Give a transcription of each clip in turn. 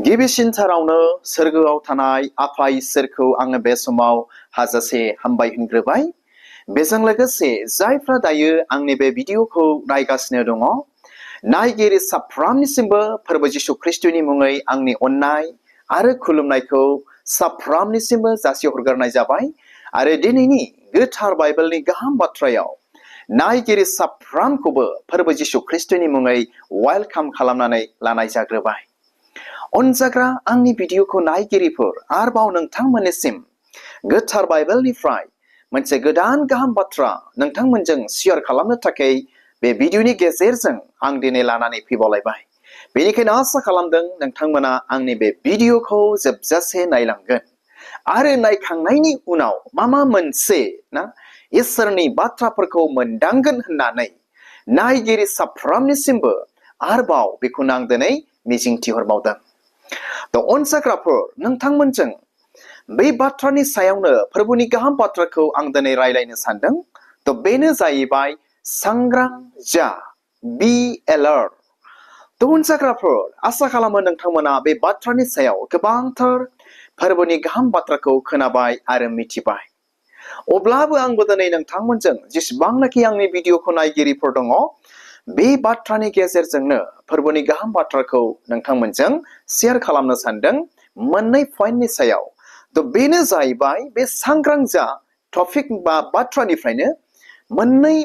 गिबिसिनथारावनो सोरगोआव थानाय आफा इसोरखौ आङो बे समाव हाजासे हामबाय होनग्रोबाय। बेजों लोगोसे जायफ्रा दायो आंनि बे भिडिअखौ नायगासिनो दङ, नायगिरि साफ्रामनिसिमबो फोरबो जिशु ख्रिस्टनि मुङै आंनि अननाय आरो खुलुमनायखौ साफ्रामनिसिमबो जासिहरग्रोनाय जाबाय। आरो दिनैनि गोथार बाइबेलनि गाहाम बाथ्रायाव नायगिरि साफ्रामखौबो फोरबो जिशु ख्रिस्टनि मुङै वेलकाम खालामनानै लानाय जाग्रोबाय। अनजाग्रा आंनि भिडिअखौ नायगिरिफोर, आरोबाव नोंथांमोननिसिम गोथार बाइबेलनिफ्राय मोनसे गोदान गाहाम बाथ्रा नोंथांमोनजों शेयार खालामनो थाखाय बे भिडिअनि गेजेरजों आं दिनै लानानै फैबावलायबाय। बेनिखायनो आसा खालामदों नोंथांमोना आंनि बे भिडिअखौ जोबजासे नायलांगोन आरो नायखांनायनि उनाव मा मोनसे इसोरनि बाथ्राफोरखौ मोनदांगोन होननानै नायगिरि साफ्रामनिसिमबो आरोबाव बेखौनो आं दिनै मिजिंथिहरबावदों। अनजाग्राफोर, नोंथांमोनजों बे बाथ्रानि सायावनो फोरबोनि गाहाम बाथ्राखौ आं दिनै रायलायनो सानदों। बेनो जाहैबाय सांग्रां जा, बी एलार्ट। अनजाग्राफोर, आसा खालामो नोंथांमोना बे बाथ्रानि सायाव गोबांथार फोरबोनि गाहाम बाथ्राखौ खोनाबाय आरो मिथिबाय। अब्लाबो आंबो दिनै नोंथांमोनजों जेसेबांनाखि आंनि भिडिअखौ नायगिरिफोर दङ, बे बाथ्रानि गेजेरजोंनो फोरबोनि गाहाम बाथ्राखौ नोंथांमोनजों शेयार खालामनो सानदों मोननै पइन्टनि सायाव। बेनो जाहैबाय बे सांग्रां जा टपिक बा बाथ्रानिफ्रायनो मोननै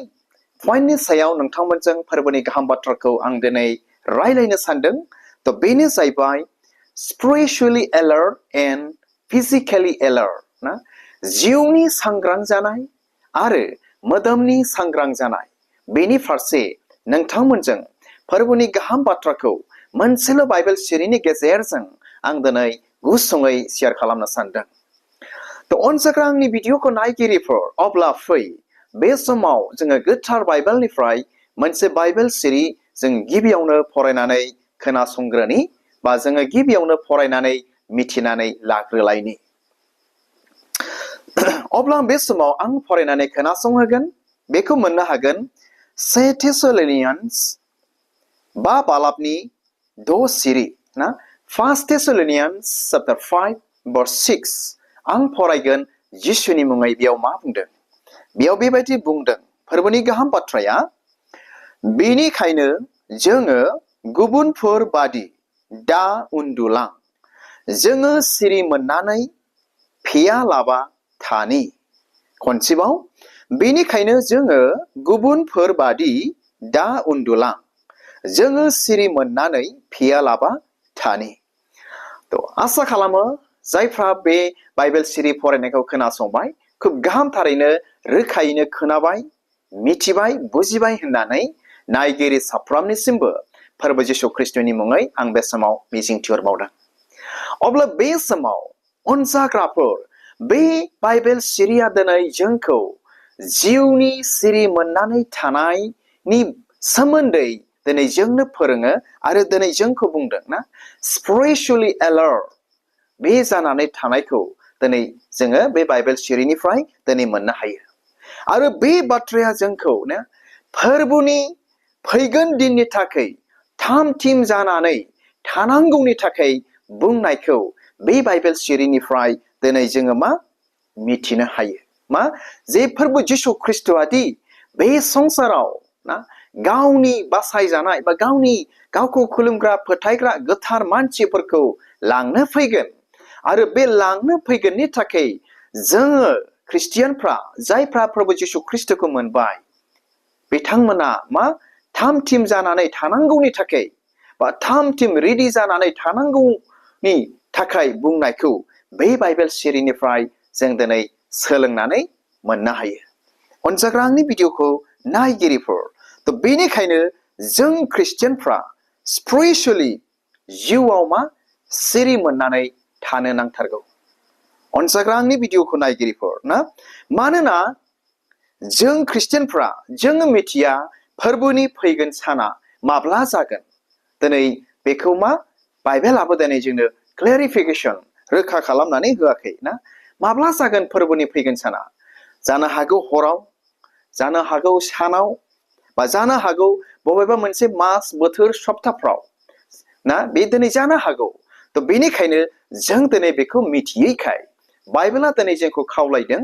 पइन्टनि सायाव नोंथांमोनजों फोरबोनि गाहाम बाथ्राखौ आं दिनै रायलायनो सानदों। बेनो जाहैबाय spiritually alert and physically alert. जिउनि सांग्रां जानाय आरो मोदोमनि सांग्रां जानाय, बेनि फारसे नोंथांमोनजों फोरबोनि गाहाम बाथ्राखौ मोनसेल' बाइबेल सिरिनि गेजेरजों आं दिनै गुसुङै शेयार खालामनो सानदों। अनजाग्रा आंनि भिडिअखौ नायगिरिफोर, अब्ला फै बे समाव जोङो गोथार बाइबेलनिफ्राय मोनसे बाइबेल सिरि जों गिबियावनो फरायनानै खोनासंग्रोनि, बा जोङो गिबियावनो फरायनानै मिथिनानै लाग्रोलायनि। अब्ला बे समाव आं फरायनानै खोनासंहोगोन। बेखौ मोननो हागोन 2 थेसलानियान्स 5 बालाबनि 6 सिरि, 1 थेसलानियान्स chapter 5 verse 6 आं फरायगोन जिसुनि मुङै। बेयाव मा बुंदों? बेयाव बेबायदि बुंदों फोरबोनि गाहाम बाथ्राया, बेनिखायनो जोङो गुबुनफोर बादि दा उन्दुलां, जोङो सिरि मोननानै फेयालाबा थानि। खनसेबाव, बेनिखायनो जोङो गुबुनफोर बादि दा उन्दुलां, जोङो सिरि मोननानै फेयालाबा थानि। आसा खालामो जायफ्रा बे बाइबेल सिरि फरायनायखौ खोनासंबाय, खोब गाहामथारैनो रोखायैनो खोनाबाय, मिथिबाय, बुजिबाय होननानै नायगिरि साफ्रामनिसिमबो फोरबो जिशु ख्रिस्टनि मुङै आं बे समाव मिजिंथिहरबावदों। अब्ला बे समाव अनजाग्राफोर, बे बाइबेल सिरिया दिनै जोंखौ जिउनि सिरि मोननानै थानायनि सोमोन्दै दिनै जोंनो फोरोङो आरो दिनै जोंखौ बुंदों स्पिरिचुअली एलार्ट बे जानानै थानायखौ दिनै जोङो बे बाइबेल सिरिनिफ्राय दिनै मोननो हायो। आरो बे बाथ्राया जोंखौ फोरबोनि फैगोन दिननि थाखाय थाम थिम जानानै थानांगौनि थाखाय बुंनायखौ बे बाइबेल सिरिनिफ्राय दिनै जोङो मिथिनो हायो। जे फोरबो जिशु ख्रिस्टआदि बे संसाराव गावनि बासायजानाय बा गावखौ खुलुमग्रा फोथायग्रा गोथार मानसिफोरखौ लांनो फैगोन, आरो बे लांनो फैगोननि थाखाय जोङो ख्रिस्टियानफ्रा, जायफ्रा फोरबो जिशु ख्रिस्टखौ मोनबाय, बिथांमोना थाम थिम जानानै थानांगौनि थाखाय बा थाम थिम रेडि जानानै थानांगौनि थाखाय बुंनायखौ बे बाइबेल सिरिनिफ्राय जों दिनै सोलोंनानै मोननो हायो। अनजाग्रा आंनि भिडिअखौ नायगिरिफोर, बेनिखायनो जों ख्रिस्टियानफ्रा स्पिरिचुअली जिउआव सिरि मोननानै थानो नांथारगौ। अनजाग्रा आंनि भिडिअखौ नायगिरिफोर, मानोना जों ख्रिस्टियानफ्रा जोङो मिथिया फोरबोनि फैगोन साना माब्ला जागोन। दिनै बेखौ बाइबेलाबो दिनै जोंनो क्लेरिफिकेसन रोखा खालामनानै होआखै माब्ला जागोन फोरबोनि फैगोन साना। जानो हागौ हराव, जानो हागौ सानाव, बा जानो हागौ बबेबा मोनसे मास, बोथोर, सप्ताफ्राव बे दिनै जानो हागौ। थ' बेनिखायनो जों दिनै बेखौ मिथियैखाय बाइबेला दिनै जोंखौ खावलायदों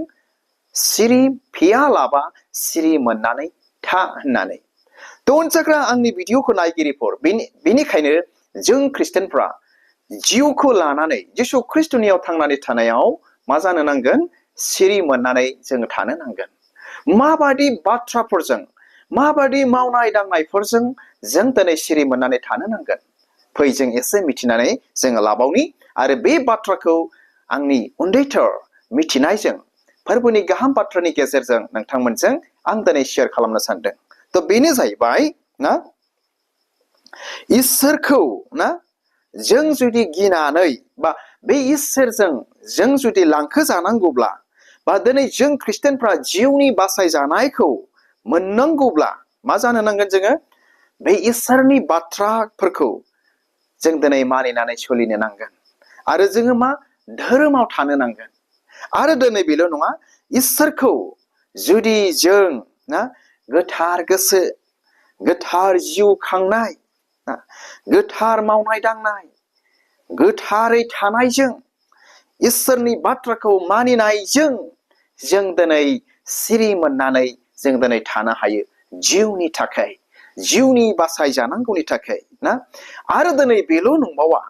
सिरि फैयालाबा सिरि मोननानै था होननानै। थ' अनसायग्रा आंनि भिडिअखौ नायगिरिफोर बेनिखायनो जों खृष्टानफ्रा जिउखौ लानानै जिसु खृष्टनियाव थांनानै थानायाव मा जानो नांगोन सिरि मोननानै जोङो थानो नांगोन। माबादि बाथ्राफोरजों माबादि मावनाय दांनायफोरजों जों दिनै सिरि मोननानै थानो नांगोन फै जों एसे मिथिनानै जोङो लाबावनि आरो बे बाथ्राखौ आंनि उन्दैथार मिथिनायजों फोरबोनि गाहाम बाथ्रानि गेजेरजों नोंथांमोनजों आं दिनै शेयार खालामनो सानदों। थ' बेनो जाहैबाय ना इसोरखौ ना जों जुदि गिनानै बा बे इसोरजों जों जुदि लांखोजानांगौब्ला बा दिनै जों खृष्टानफ्रा जिउनि बासायजानायखौ मोननांगौब्ला मा जानो नांगोन जोङो बे इसोरनि बाथ्राफोरखौ जों दिनै मानिनानै सोलिनो नांगोन आरो जोङो मा धोरोमाव थानो नांगोन। आरो दिनै बेल' नङा इसोरखौ जुदि जों ना गोथार गोसो गोथार जिउ खांनाय गोथार मावनाय दांनाय गोथारै थानायजों इसोरनि बाथ्राखौ मानिनायजों जों दिनै सिरि मोननानै जों दिनै थानो हायो जिउनि थाखाय जिउनि बासायजानांगौनि थाखाय ना। आरो दिनै बेल' नंबावा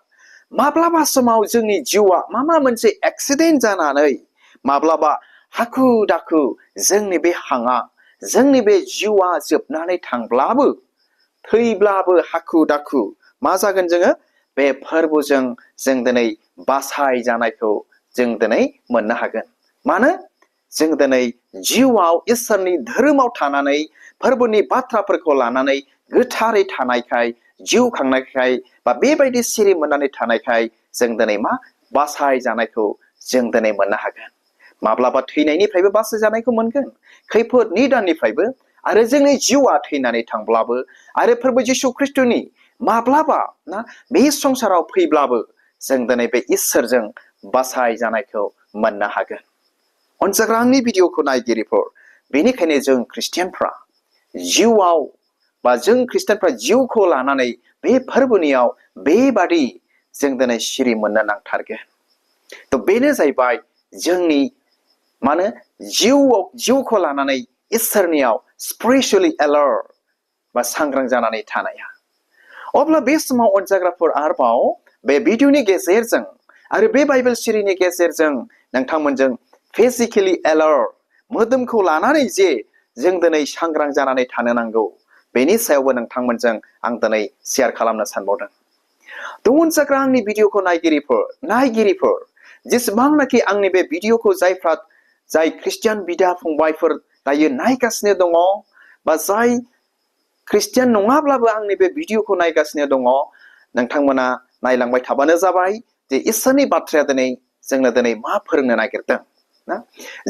माब्लाबा समाव जोंनि जिउआ मा मोनसे एक्सिडेन्ट जानानै माब्लाबा हाखु दाखु जोंनि बे हाङा जोंनि बे जिउआ जोबनानै थांब्लाबो थैब्लाबो हाखु दाखु मा जागोन जोङो बे फोरबोजों जों दिनै बासाय जानायखौ जों दिनै मोननो हागोन। मानो जों दिनै जिउआव इसोरनि धोरोमाव थानानै फोरबोनि बाथ्राफोरखौ लानानै गोथारै थानायखाय जिउ खांनायखाय बा बेबायदि सिरि मोननानै थानायखाय जों दिनै मा बासाय जानायखौ जों दिनै मोननो हागोन। माब्लाबा थैनायनिफ्रायबो बासाय जानायखौ मोनगोन खैफोद निदाननिफ्रायबो आरो जोंनि जिउआ थैनानै थांब्लाबो आरो फोरबो जिसु खृष्टनि माब्लाबा ना बे संसाराव फैब्लाबो जों दिनै बे इसोरजों बासाय जानायखौ मोननो हागोन। अनसायग्रा आंनि भिडिअखौ नायगिरिफोर बेनिखायनो जों खृष्टियानफ्रा जिउआव बा जों खृष्टानफ्रा जिउखौ लानानै बे फोरबोनियाव बेबादि जों दिनै सिरि मोननो नांथारगोन। थ' बेनो जाहैबाय जोंनि मानो जिउखौ लानानै इसोरनियाव स्पिरिचुवेलि एलार्ट बा सांग्रां जानानै थानाया। अब्ला बे समाव अनसायग्राफोर आरोबाव बे भिडिअनि गेजेरजों आरो बे बाइबेल सिरिनि गेजेरजों नोंथांमोनजों फिजिकेलि एलार्ट मोदोमखौ लानानै जे जों दिनै सांग्रां जानानै थानो नांगौ बेनि सायावबो नोंथांमोनजों आं दिनै शेयार खालामनो सानबावदों। थ' अनसायग्रा आंनि भिडिअखौ नायगिरिफोर जेसेबांनाखि आंनि बे भिडिअखौ जाय खृष्टियान बिदा फंबायफोर दायो नायगासिनो दङ बा जाय खृष्टियान नङाब्लाबो आंनि बे भिडिअखौ नायगासिनो दङ नोंथांमोना नायलांबाय थाबानो जाबाय जे इसोरनि बाथ्राया दिनै जोंनो दिनै मा फोरोंनो नागिरदों ना।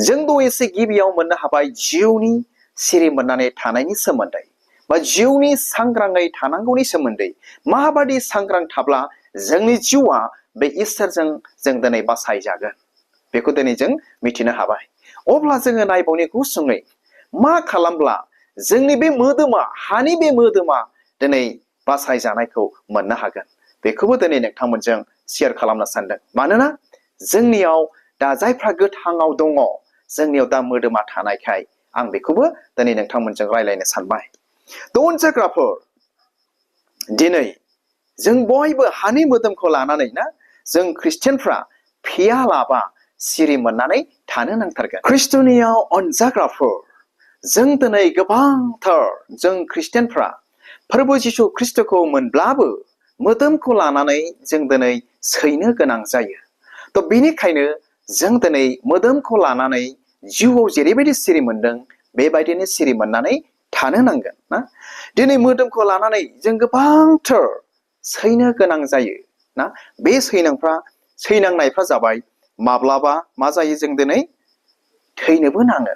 जों एसे गिबियाव मोननो हाबाय जिउनि सिरि मोननानै थानायनि सोमोन्दै बा जिउनि सांग्राङै थानांगौनि सोमोन्दै माबादि सांग्रां थाब्ला जोंनि जिउआ बे इसोरजों जों दिनै बासायजागोन बेखौ दिनै जों मिथिनो हाबाय। अब्ला जोङो नायबावनि गुसुङै मा खालामब्ला जोंनि बे मोदोमा हानि बे मोदोमा दिनै बासायजानायखौ मोननो हागोन बेखौबो दिनै नोंथांमोनजों शेयार खालामनो सानदों। मानोना जोंनियाव दा जायफ्रा गोथाङाव दङ जोंनियाव दा मोदोमा थानायखाय आं बेखौबो दिनै नोंथांमोनजों रायलायनो सानबाय। थ' अनसायग्राफोर दिनै जों बयबो हानि मोदोमखौ लानानै ना जों खृष्टियानफ्रा फेयालाबा सिरि मोननानै थानो नांथारगोन। खृष्टनियाव अनजाग्राफोर जों दिनै गोबांथार जों खृष्टियानफ्रा फोरबो जिसु खृष्टखौ मोनब्लाबो मोदोमखौ लानानै जों दिनै सैनो गोनां जायो। थ' बेनिखायनो जों दिनै मोदोमखौ लानानै जिउआव जेरैबायदि सिरि मोनदों बेबायदिनो सिरि मोननानै थानो नांगोन ना। दिनै मोदोमखौ लानानै जों गोबांथार सैनो गोनां जायो ना। बे सैनांनायफ्रा जाबाय माब्लाबा मा जायो जों दिनै थैनोबो नाङो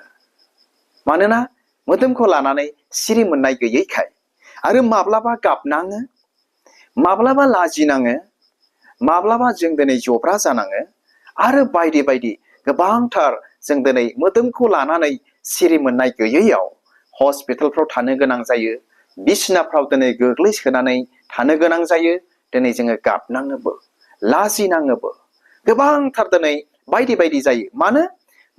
मानोना मोदोमखौ लानानै सिरि मोननाय गैयैखाय। आरो माब्लाबा गाबनाङो माब्लाबा लाजिनाङो माब्लाबा जों दिनै जब्रा जानाङो आरो बायदि बायदि गोबांथार जों दिनै मोदोमखौ लानानै सिरि मोननाय गैयैयाव हस्पिटालफ्राव थानो गोनां जायो बिसिनाफ्राव दिनै गोग्लैसोनानै थानो गोनां जायो दिनै जोङो गाबनाङोबो लाजिनाङोबो गोबांथार दिनै बायदि बायदि जायो मानो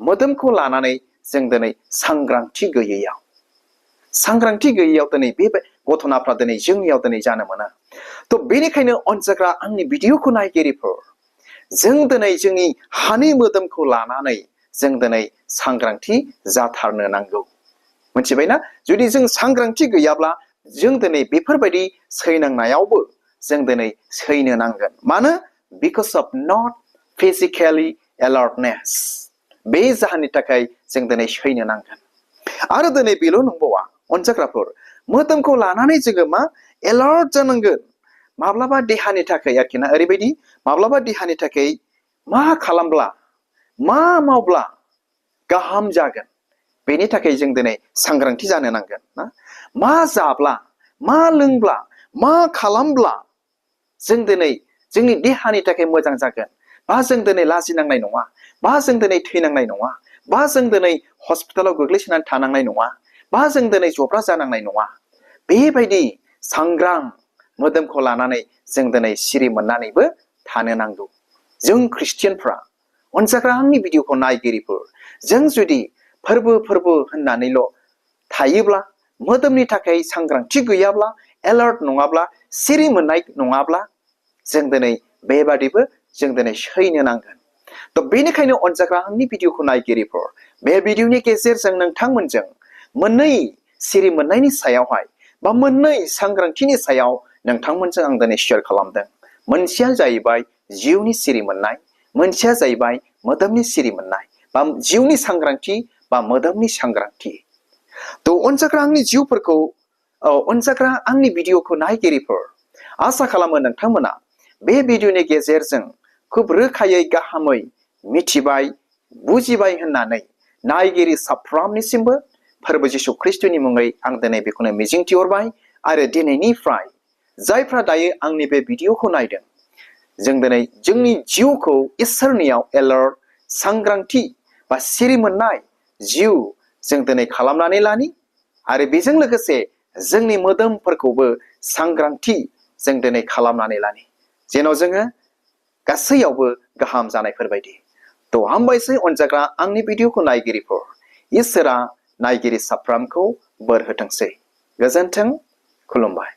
मोदोमखौ लानानै जों दिनै सांग्रांथि गैयैयाव दिनै बे घटनाफ्रा दिनै जोंनियाव दिनै जानो मोना थ' बेनिखायनो अनजाग्रा आंनि भिडिअखौ नायगिरिफोर जों दिनै जोंनि हानि मोदोमखौ लानानै जों दिनै सांग्रांथि जाथारनो नांगौ मिथिबायना जुदि जों सांग्रांथि गैयाब्ला जों दिनै बेफोरबायदि सैनांनायावबो जों दिनै सैनो नांगोन मानो बिकज अफ नट फिजिकेलि एलार्टनेस बे जाहोननि थाखाय जों दिनै सैनो नांगोन आरो दिनै बेल' नंबावा अनजाग्राफोर मोदोमखौ लानानै जोङो मा एलार्ट जानांगोन माब्लाबा देहानि थाखाय आरोखि ना ओरैबायदि माब्लाबा देहानि थाखाय मा खालामब्ला मा मावब्ला गाहाम जागोन बेनि थाखाय जों दिनै सांग्रांथि जानो नांगोन ना मा जाब्ला मा लोंब्ला मा खालामब्ला जों दिनै जोंनि देहानि थाखाय मोजां जागोन बा जों दिनै लाजिनांनाय नङा बा जों दिनै थैनांनाय नङा बा जों दिनै हस्पिटालाव गोग्लैसोनानै थानांनाय नङा बा जों दिनै जब्रा जानांनाय नङा बेबायदि सांग्रां मोदोमखौ लानानै जों दिनै सिरि मोननानैबो थानो नांगौ जों ख्रिस्टियानफ्रा अनजाग्रा आंनि भिडिअखौ नायगिरिफोर जों जुदि फोरबो होननानैल' थायोब्ला मोदोमनि थाखाय सांग्रांथि गैयाब्ला एलार्ट नङाब्ला सिरि मोननाय नङाब्ला जों दिनै बेबादिबो जों दिनै सैनो नांगोन थ' बेनिखायनो अनजाग्रा आंनि भिडिअखौ नायगिरिफोर बे भिडिअनि गेजेरजों नोंथांमोनजों मोननै सिरि मोननायनि सायावहाय बा मोननै सांग्रांथिनि सायाव नोंथांमोनजों आं दिनै शेयार खालामदों मोनसेया जाहैबाय जिउनि सिरि मोननाय मोनसेया जाहैबाय मोदोमनि सिरि मोननाय बा जिउनि सांग्रांथि बा मोदोमनि सांग्रांथि थ' अनजाग्रा आंनि जिउफोरखौ अनजाग्रा आंनि भिडिअखौ नायगिरिफोर आसा खालामो नोंथांमोना बे भिडिअनि गेजेरजों खुब रोखायै गाहामै मिथिबाय बुजिबाय होननानै नायगिरि साफ्रोमनिसिमबो फोरबो जिशु ख्रिस्टनि मुङै आं दिनै बेखौनो मिजिंथिहरबाय आरो दिनैनिफ्राय जायफ्रा दायो आंनि बे भिडिअखौ नायदों जों दिनै जोंनि जिउखौ इसोरनियाव एलार्ट सांग्रांथि बा सिरि मोननाय जिउ जों दिनै खालामनानै लानि आरो बेजों लोगोसे जोंनि मोदोमफोरखौबो सांग्रांथि जों दिनै खालामनानै लानि जेन' जोङो गासैयावबो गाहाम जानायफोरबायदि थ' हामबायसै अनजाग्रा आंनि भिडिअखौ नायगिरिफोर इसोरा नायगिरि साफ्रोमखौ बोर होथोंसै गोजोन्थों खुलुमबाय।